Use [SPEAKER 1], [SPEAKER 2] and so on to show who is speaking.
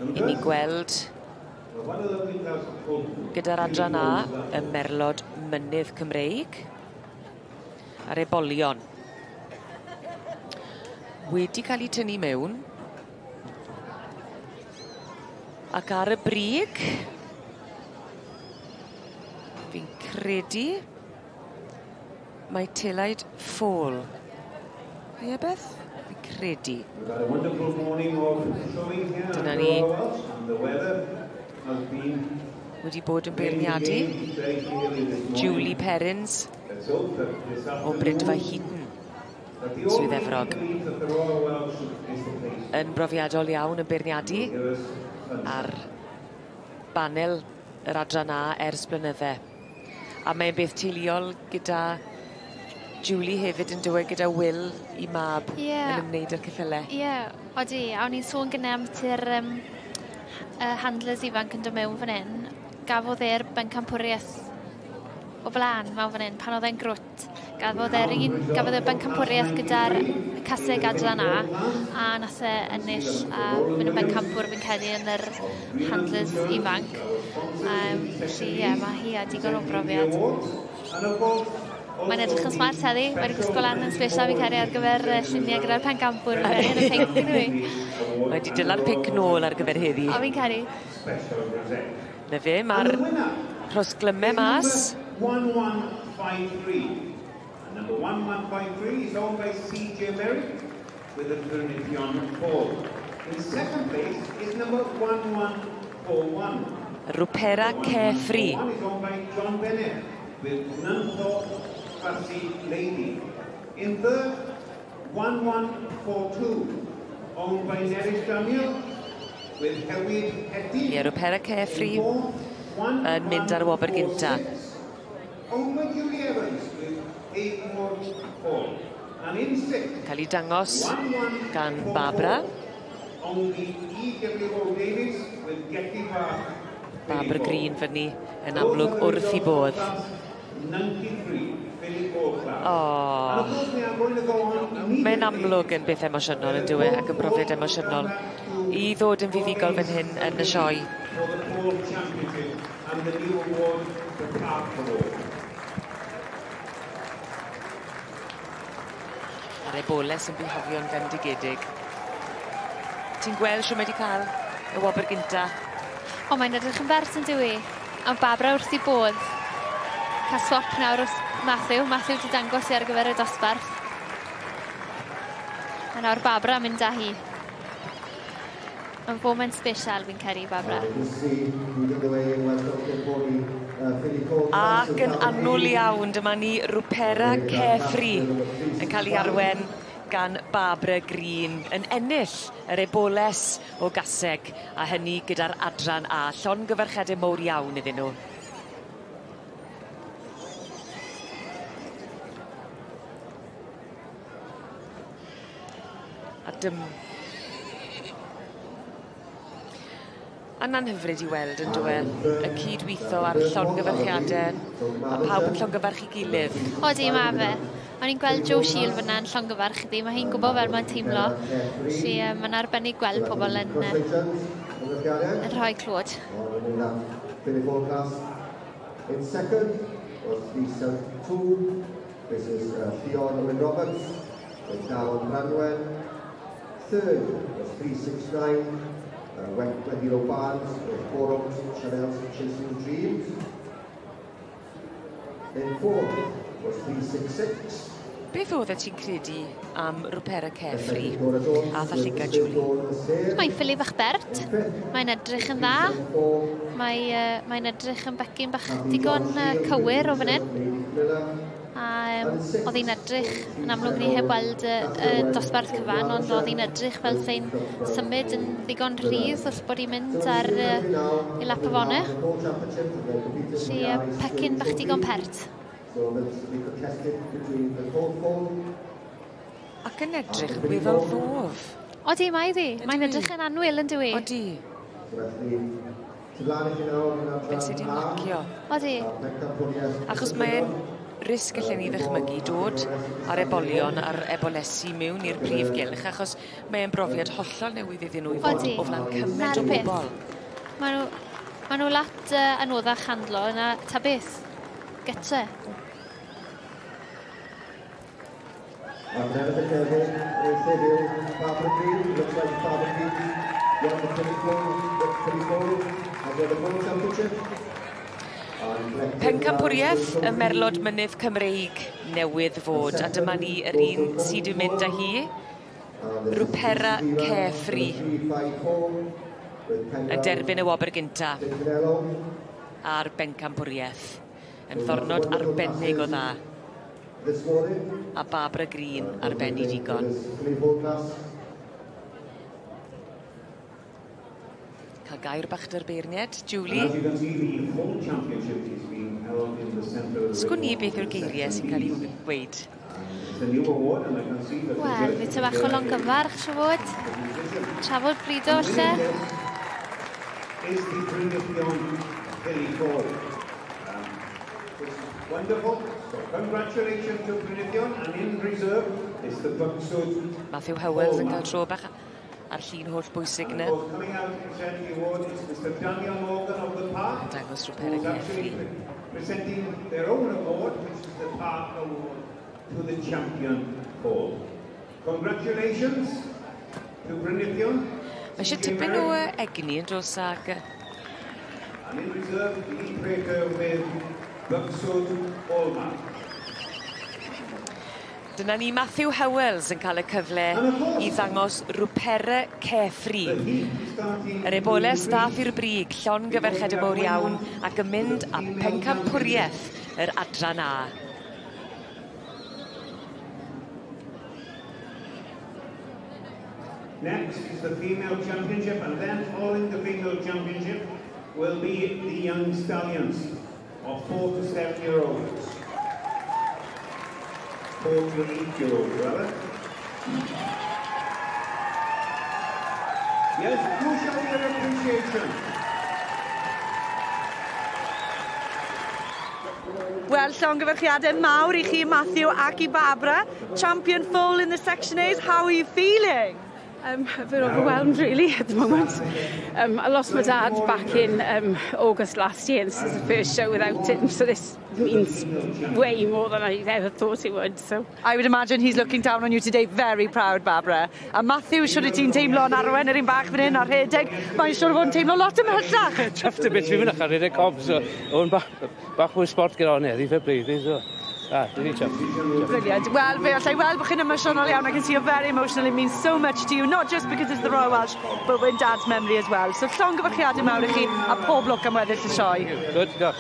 [SPEAKER 1] I ni'n gweld gyda'r adran A y merlod mynydd Cymreig a'r ebolion. Wedi cael 'u tynnu mewn ac ar y brig fi'n credu mae Telaid Ffôl. Ie Beth? Fi'n credu. Dyna ni. Wedi bod yn beirniadu. Julie Perrins o Brydfa Heaton, Swydd Efrog. Yn brofiadol iawn yn beirniadu ar banel yr adran A ers blynydde. A mae'n beth teuluol gyda Julie hefyd yn dywed gyda Will i mab yn ymwneud â'r ceffyle.
[SPEAKER 2] Ie, yeah, odi. A o'n i'n sôn gyda am ti'r handlers ifanc yn dod mewn fan hyn. Gafodd e'r bencampwriaeth o blaen mewn fan hyn pan oedd e'n grwt. Gafodd e'r un, gafodd e'r bencampwriaeth gyda'r caseg adran A, a nath e ennill a fynd yn bencampwr fi'n credu yn yr handlers ifanc. Felly ie, mae hi a digon o brofiad. Mae'n edrych yn smart heddi, mae wedi gwisgo lan yn special fi'n credu ar gyfer lluniau gyda'r pencampwr yn y pinc yn dwi.
[SPEAKER 1] Mae wedi dyla'r pinc nôl ar gyfer heddi.
[SPEAKER 2] O, fi'n credu.
[SPEAKER 1] Na fe, mae'r rhosglymau mas.
[SPEAKER 3] 1153. Number 1153 is owned by CJ Merrick with the Furnition Hall. In second place is number 1141.
[SPEAKER 1] Rwpera Carefree.
[SPEAKER 3] One is owned by John Bennett with Nunthorpe Fussy Lady. In third, 1142, owned by Nerys Daniel with Hewyd Hetty.
[SPEAKER 1] Ie, Rwpera Carefree yn mynd ar y wobr gynta.
[SPEAKER 3] Owned by Julie Evans with Acorn Hall. And in sixth,
[SPEAKER 1] Cael ei dangos gan Barbara.
[SPEAKER 3] Owned by E.W.O. Davies with Getty Park.
[SPEAKER 1] Barbara Green fyny yn amlwg wrth i bodd. O, mae'n amlwg yn beth emosiynol yn dyw e, ac yn brofiad emosiynol i ddod yn fuddugol fan hyn yn y sioe. A'r eboles yn bihafio'n fendigedig. Ti'n gweld shwd mae 'di cael y wobr gynta?
[SPEAKER 2] O, mae'n edrych yn bert yn dyw i. A Barbara wrth i bodd. Cael swap nawr wrth Matthew. Matthew wedi dangos i ar gyfer y dosbarth. A nawr Barbara yn mynd â hi. Mae'n foment special fi'n credu, Barbara.
[SPEAKER 1] Ac yn annwyl iawn, dyma ni Rwpera Carefree yn cael ei arwen gan Barbara Green yn ennill yr eboles o gaseg, a hynny gyda'r adran A. Llongyfarchiadau mowr iawn iddyn nhw. A dym. A na'n hyfryd i weld yn dyw e, y cydweitho a'r llongyfarchiadau, a pawb yn llongyfarch i gilydd.
[SPEAKER 2] Odi, ma fe. O'n i'n gweld Joe Shield fyna yn llongyfarch iddi, mae hi'n gwybod fel mae'n teimlo. Felly mae'n arbennig gweld pobl yn rhoi clod.
[SPEAKER 4] In second was 372, this is Ffion Owen Roberts with Darren Branwen. Third was 369, Wendy Lowe Barnes with Four Oaks Chanel's Chasing Dreams. In fourth was 366.
[SPEAKER 1] Beth oeddet ti'n credu am Rwpera Carefree a Thalliga, Julie?
[SPEAKER 2] Mae'n ffili bach bert, mae'n edrych yn dda, mae'n edrych yn becyn bach digon cywir o fan hyn. A oedd hi'n edrych, yn amlwg ni heb weld y dosbarth cyfan, ond oedd hi'n edrych fel sy'n symud yn ddigon rhydd wrth bod hi'n mynd ar ei lap o fone. Felly pecyn bach digon pert.
[SPEAKER 1] Ac yn edrych yn weddol ddof.
[SPEAKER 2] Odi, mae ddi.
[SPEAKER 1] Ydi.
[SPEAKER 2] Mae'n edrych yn annwyl yn dyw i.
[SPEAKER 1] Odi. Fel sydd wedi'n lacio.
[SPEAKER 2] Odi.
[SPEAKER 1] Achos mae'n risg allen ni ddychmygu dod ar ebolion a'r ebolesi mewn i'r prif gylch, achos mae'n brofiad hollol newydd iddyn nhw i fod o flaen cymaint o bobl.
[SPEAKER 2] Maen nhw lot anoddach handlo na ta beth. Gytre.
[SPEAKER 4] Ac yn ennill y cefn, heddiw, Barbara Green, looks like Barbara Green won the 24, has won the World Championship.
[SPEAKER 1] Pencampwriaeth y Merlod Mynydd Cymreig newydd fod, a dyma ni yr un sydd wedi mynd â hi, Ruperra Carefree, yn derbyn y wobr gynta a'r bencampwriaeth, yn ddwrnod arbennig o dda. A Barbara Green ar ben i digon. Cael gair bach dy'r beirniad, Julie. Sgwn i beth yw'r geiriau sy'n cael ei gweud.
[SPEAKER 2] Wel, fi ty bach o longyfarch, siw fod. Trafod brido, lle.
[SPEAKER 3] Is the Brynithion Hilly Ford. Wonderful. So congratulations to Brynithion, and in reserve is the Buckswood.
[SPEAKER 1] Matthew Howells yn cael tro bach ar llun holl bwysig yna.
[SPEAKER 3] Coming out to present the award is Mr. Daniel Morgan of the Park.
[SPEAKER 1] Yn dangos Ruperra Carefree.
[SPEAKER 3] Presenting their own award, which is the Park Award, to the champion foal. Congratulations to Brynithion.
[SPEAKER 1] Mae eisiau tipyn o egni yn dros ag...
[SPEAKER 3] And in reserve, the Breaker with Buckswood Hallmark.
[SPEAKER 1] Dyna ni Matthew Howells yn cael y cyfle i ddangos Ruperra Carefree. Yr eboles ddath i'r brig, llongyfarchiadau mawr iawn, ac yn mynd â pencampwriaeth yr adran A.
[SPEAKER 3] Next is the female championship, and then following the female championship will be the young stallions of 4 to 7 year olds. 4 to 8 year olds, rather. Yes, do show your appreciation.
[SPEAKER 5] Wel, llongyfarchiadau mawr i chi, Matthew, ac i Barbara. Champion foal in the Section A's, how are you feeling?
[SPEAKER 6] A bit overwhelmed, really, at the moment. I lost my dad back in August last year, and this is the first show without him, so this means way more than I ever thought it would. So
[SPEAKER 5] I would imagine he's looking down on you today, very proud, Barbara. A Matthew, siwr i ti'n teimlo yn arwen yr un bach fan hyn ar rhedeg, mae'n siwr o fod yn teimlo lot ymhellach.
[SPEAKER 7] Chuffed a bit, fi'n mynd ar rhedeg cob, so o'n bach mwy sport gyda hwn heddi, fair play, so. Ah, really chuffed.
[SPEAKER 5] Brilliant. Wel, fe allai weld bod chi'n emosiynol iawn. I can see you're very emotional. It means so much to you, not just because it's the Royal Welsh, but in Dad's memory as well. So llongyfarchiadau mawr i chi a pob lwc am weddill y sioe.
[SPEAKER 7] Good, diolch.